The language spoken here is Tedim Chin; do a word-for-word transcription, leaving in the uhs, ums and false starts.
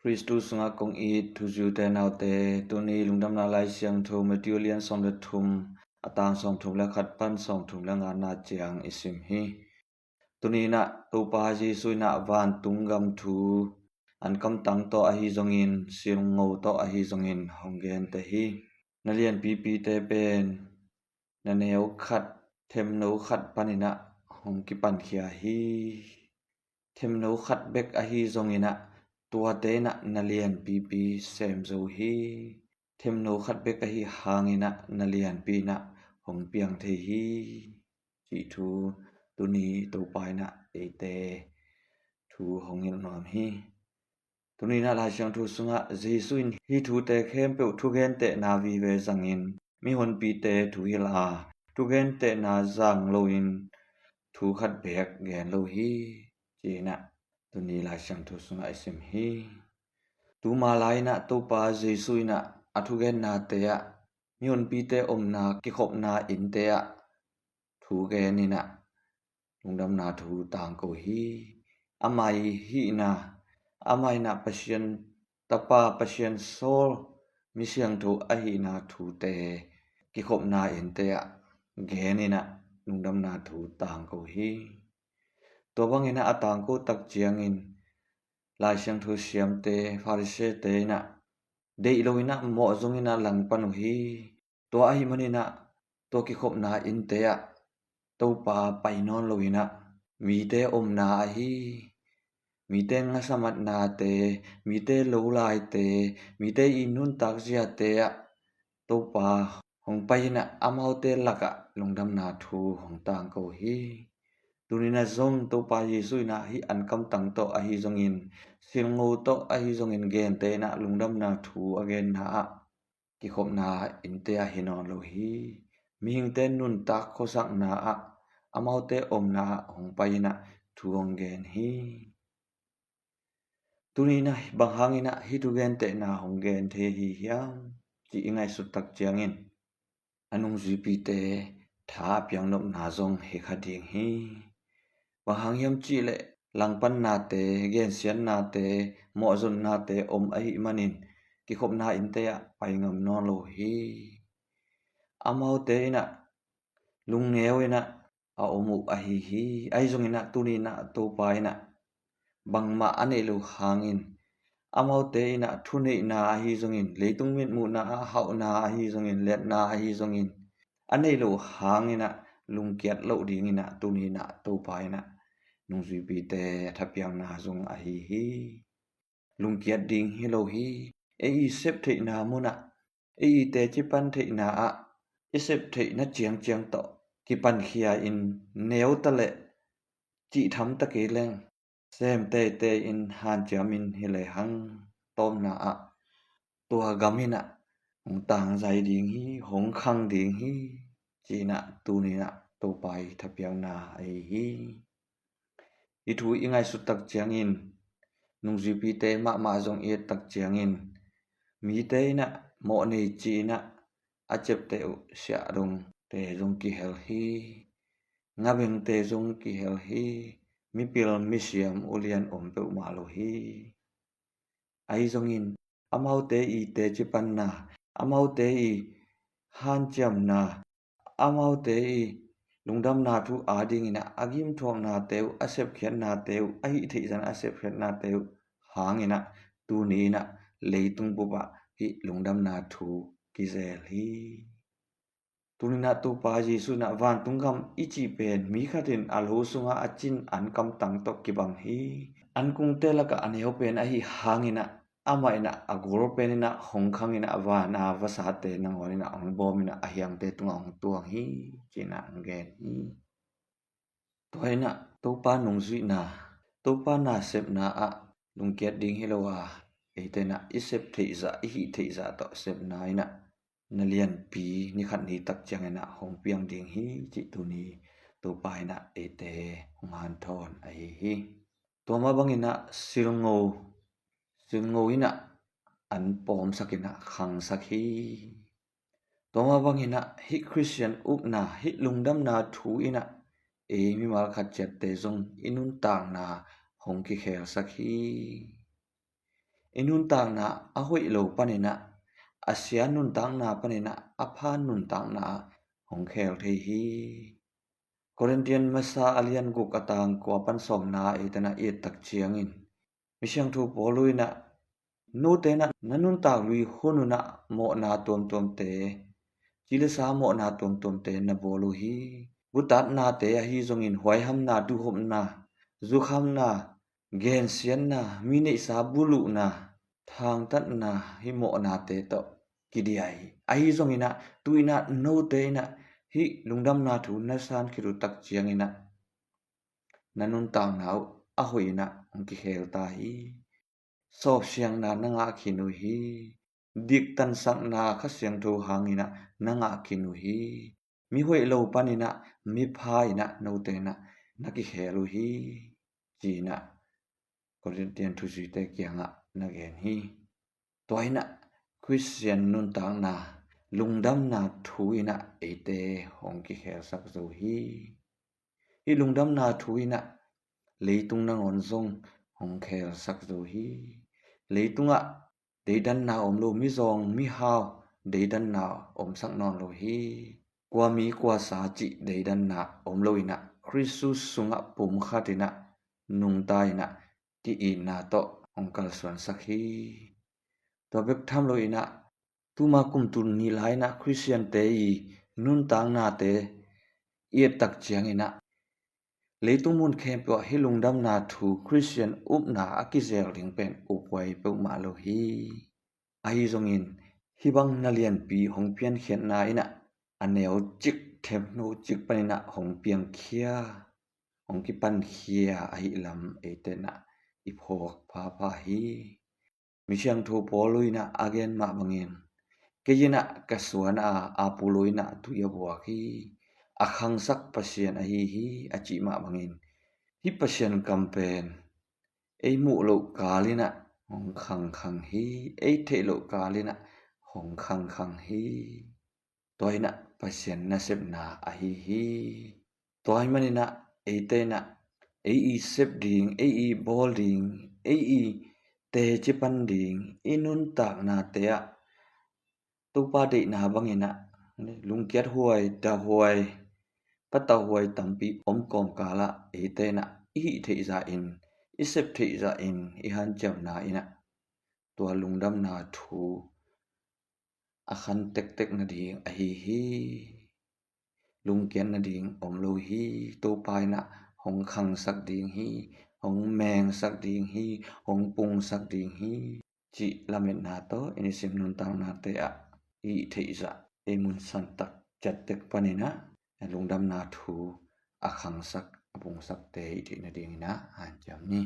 Khristu sungah kong it thuziute naute, tuni Lungdamna Lai Siangtho Matthew lian sawm le thum, a tang sawm thum le khat pan sawm thum le ngana ciang i sim hi. Tuni inah Topa Jesu inah vantung gam thu an kamtang tawh ahi zongin, silngo tawh ahi zongin hong gente hi. Na lianpipite pen na neu khat, themno khat paninah hong kipankhia hi. Themno khat bek ahi zonginah tuate inah na lianpipi sem zo hi. Themno khat bek ahi hanginah na lianpi inah hong piang thei hi, cih thu tuni Topa inah eite thu hong hilh nuam hi. Tuni inah Lai Siangtho sungah Jesu in hih thute khempeuh thugentehna vive zangin mihonpite thu hilh a, thugentehna zang loin thu khat beek gen lo hi, ci inah tuni Lai Siangtho sungah i sim hi. Tuma lai inah Topa Jesu inah a thugennate ah, mihonpite omna kikhopna innte ah thu gen inah lungdamna thu tangko hi. Amah i hihna, amah inah Pasian Tapa, Pasian sawl, mi siangtho ahihna thute kikhopna innte ah gen inah lungdamna thu tangko hi. Tua banginah a tangko tak ciangin Lai Siangtho siamte, Farisee-te inah deih lo inah mawh zong inah langpan uh hi. Tua ahi maninah tua kikhopna innte ah Topa pai nawn lo inah mite omna ahi, mite ngasamatnate, mite lolaite, mite i nuntak ziate ah Topa hong pai inah amaute lakah lungdamna thu hong tangko hi. Tuninah zong Topa Jesu inah hih an kamtang tawh ahi zongin, silngo tawh ahi zongin gente inah lungdamna thu a genna ah kikhopna innte ah hi nawn lo hi. Mihingte nuntak khuasakna ah, amaute omna ah hong pai inah thu hong gen hi. Tuni inah bang hanginah hih thugentehna hong gen thei hi hiam, cih i ngaihsut tak ciangin a nungzuipite tha a piangnopna zong hi kha ding hi. Bang hang hiam cihleh langpannate, gensiatnate, mawhzonnate om ahih manin kikhopna innte ah pai ngam nawn lo hi. Amaute inah lungneu inah a om uh ahi hi. Ahi zonginah tuni inah Topa inah bangmah a neih loh hangin, amaute inah thuneihna ahi zongin, leitung mitmuhna ah hauhna ahi zongin, liatna ahi zongin a neih loh hanginah lungkiat loh dinginah tuni inah Topa inah nungzuipite a thapiakna zong ahi hi. Lungkiat ding hi lo hi. Ei i sep theihna munah, ei i teci pan theihna ah i sep theihna ciangciang tawh kipankhia in, neu taleh cihtham ta kei leng sem teitei in hanciam in hi lehang tawpna ah tua gam inah hong tangzai ding hi, hong khang ding hi, ci inah tuni inah Topa i thapiakna ahi hi. Hih thu i ngaihsut tak ciangin nungzuipite mahmah zong i et tak ciangin mite inah mawh nei ci inah a ciapteh uh siahdongte zong kihel hi. Ngabengte zong kihel hi. Mipil misiam ulian om peuhmah lo hi. Ahi zongin amaute i teci panna, amaute i hanciamna, amaute i lungdamna thu adingin ah a gimthuaknate uh, a sepkhiatnate uh, a hih theih zan a sepkhiatnate uh hangin ah tuni in ah leitung bup ah hih lungdamna thu kizel hi. Tuni in ah Topa Jesu in ah vantung gam i cih pen mi khat in a lo sungah a cin an kamtang tawh kibang hi. An kungte lakah a neu pen ahi hangin ah amah in ah a gol pen in ah hong khang in ah van a vasate nangawn in ah hong bawm in ah a hiangte tungah hong tuang hi, ci-in ah hong gen hi. Tua in ah Topa nungzuihna, Topa nasepna ah lungkiat ding hi lo a, eite in ah i sep theih zah, i hih theih zah tawh sepna in ah na lianpi ni khat ni tak ciangin ah hong piang ding hi, cih tuni Topa in ah eite hong hanthawn ahi hi. Tua mah bangin ah silngo, silngo in ah an pawmsak in ah khangsak hi. Tua mah bangin ah hih Khristian ukna, hih lungdamna thu in ah ei mimal khat ciatte zong i nuntakna hong kikhelsak hi. i nuntakna a hoih lo paninah, a sia nuntakna paninah a pha nuntakna ah hong khel thei hi. Korintian masa a lian guk a tang kua pan sawmna ei tanah i et tak ciangin, Misiangtho Paul inah, note inah na nuntak lui hun unah mawhna tuamtuamte, ci le sa mawhna tuamtuamte na bawl uh hi. Gutatnate ahi zongin huaihamna, duhhopna, zukhamna, gensiatna, mi neihsa buluhna, thangtatna, hih mawhnate tawh kidiah hi. Ahi zonginah tu inah note inah hih lungdamna thu na san khit uh tak cianginah na nuntakna uh a hoih inah hong kikhel ta hi. Sawpsiangna na ngah khin uh hi. Diktansakna Kha Siangtho hanginah na ngah khin uh hi. Mi hoih lo paninah mi pha inah note inah na kikhel uh hi, ci-inah Korintian thuzuite kiangah na gen hi. Tua inah Khristian nuntakna lungdamna thu inah eite hong kikhelsak zo hi. Hih lungdamna thu inah leitung nangawn zong hong khelsak zo hi. Leitungah deidanna om lo, mizawng mihau deidanna omsak nawn lo hi. Kua mi kua sa cih deidanna om lo inah Khristu sungah pumkhat inah nungta inah ki-itna tawh hong kalsuansak hi. Tua bek tham lo inah tuma kum tul nih lai inah Khristiante i nuntaknate i et tak cianginah leitung mun khempeuh ah hih lungdamna thu Khristian upna a kizel ding pen uphuai peuhmah lo hi. Ahi zongin hih bang na lianpi hong piankhiatna inah a neu cik, themno cik paninah hong piangkhia, hong kipankhia ahih lam eite inah i phawk phapha hi. Misiangtho Paul inah a gen mah bangin, kei inah ka suan a, Apollo inah tui a buak hi, a khangsak Pasian ahi hi, a cih mah bangin, hih Pasian kam pen ei muh loh kal inah hong khangkhang hi, ei theih loh kal inah hong khangkhang hi. Tua inah Pasian nasepna ahi hi. Tua ahih maninah eite inah ei i sep ding, ei i bawl ding, ei i teci pan ding, i nuntaknate ah Topa deihna banginah lungkiat huai, dah huai, patau huai tampi om kawmkalah eite inah i hih theih zahin, i sep theih zahin, i hanciamna inah tua lungdamna thu a khan tektek nading ahi hi. Lungkiat nading om lo hi. Topa inah hong khangsak ding hi, hong mengsak ding hi, hong pungsak ding hi, cih lametna tawh i nisim nuntaknate ah i theihzah, i mun santak ciattek paninah lungdamna thu a khangsak, a pungsakte i theih nadinginah hanciam ni.